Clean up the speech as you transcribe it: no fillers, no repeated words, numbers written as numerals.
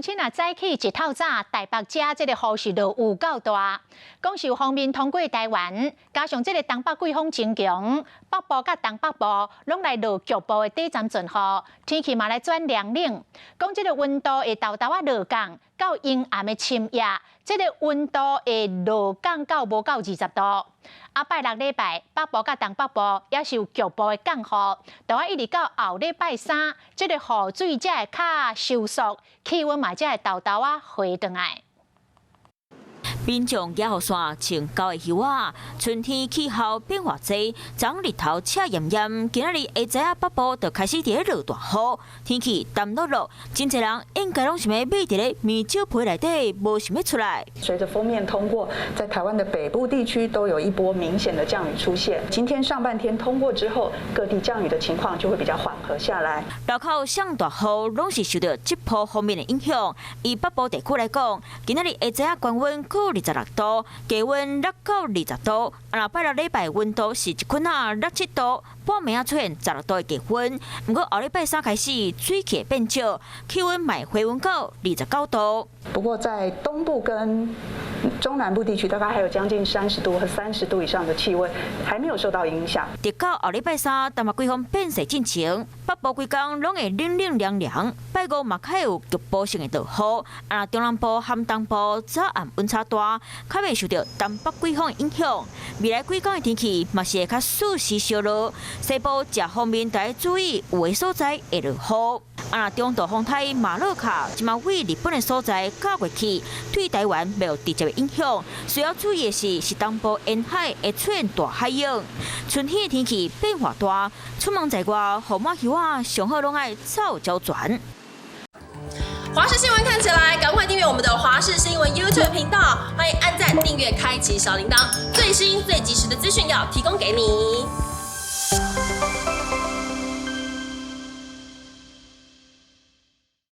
親啊早起一透早，台北遮這个雨是落有夠大，講是有鋒面通過台灣，加上這个東北季風增強，北部佮東北部攏來落局部的短暫陣雨，天氣嘛來轉涼冷。講這个溫度會沓沓仔落降，到陰暗的深夜，這个溫度會落降到無夠20度。啊，拜六禮拜北部佮東北部也是有局部的降雨，著愛一直到後禮拜三，這个雨水才會較收縮，氣溫嘛才會沓沓仔回轉來。民眾舉雨傘穿厚的袖仔，春天氣候變化濟，昨日頭赤炎炎，今仔日下晝仔北部就開始佇咧落大雨，天氣澹漉漉，真濟人應該攏想欲覕佇咧棉罩被內底，無想欲出來。隨著鋒面通過，在台灣的北部地區都有一波明顯的降雨出現。今天上半天通過之後，各地降雨的情況就會比較緩和下來。路口上大雨，攏是受著這波鋒面的影響。以北部地區來講，今仔日下晝仔高溫閣26度，低溫6到20度。啊，拜六禮拜溫度是一昏仔6、7度，半暝仔出現16度的低溫。毋過後禮拜三開始水汽會變少，氣溫嘛會回溫到29度。不過在東部跟中南部地區，大概還有將近30度和30度以上的氣溫，還沒有受到影響。直到後禮拜三，東北季風變勢進前，北部規工攏會冷冷涼涼。拜五嘛較會有局部性的落雨。啊，中南部和東部早暗溫差大，較袂受著東北季風的影響。未來幾工的天氣嘛是會較四時燒熱，西部食方面著愛注意，有的所在會落雨。啊，中度風颱馬洛卡這馬位日本的所在較過去，對台灣袂有直接的影響。需要注意的是，是東部沿海會出現大海湧。春天的天氣變化大，出門在外，雨滿袖仔上好攏愛湊周全。華視新聞看起來，趕快訂閱我們的華視新聞 YouTube 頻道，歡迎按讚、訂閱、開啟小鈴鐺，最新最及時的資訊要提供給你。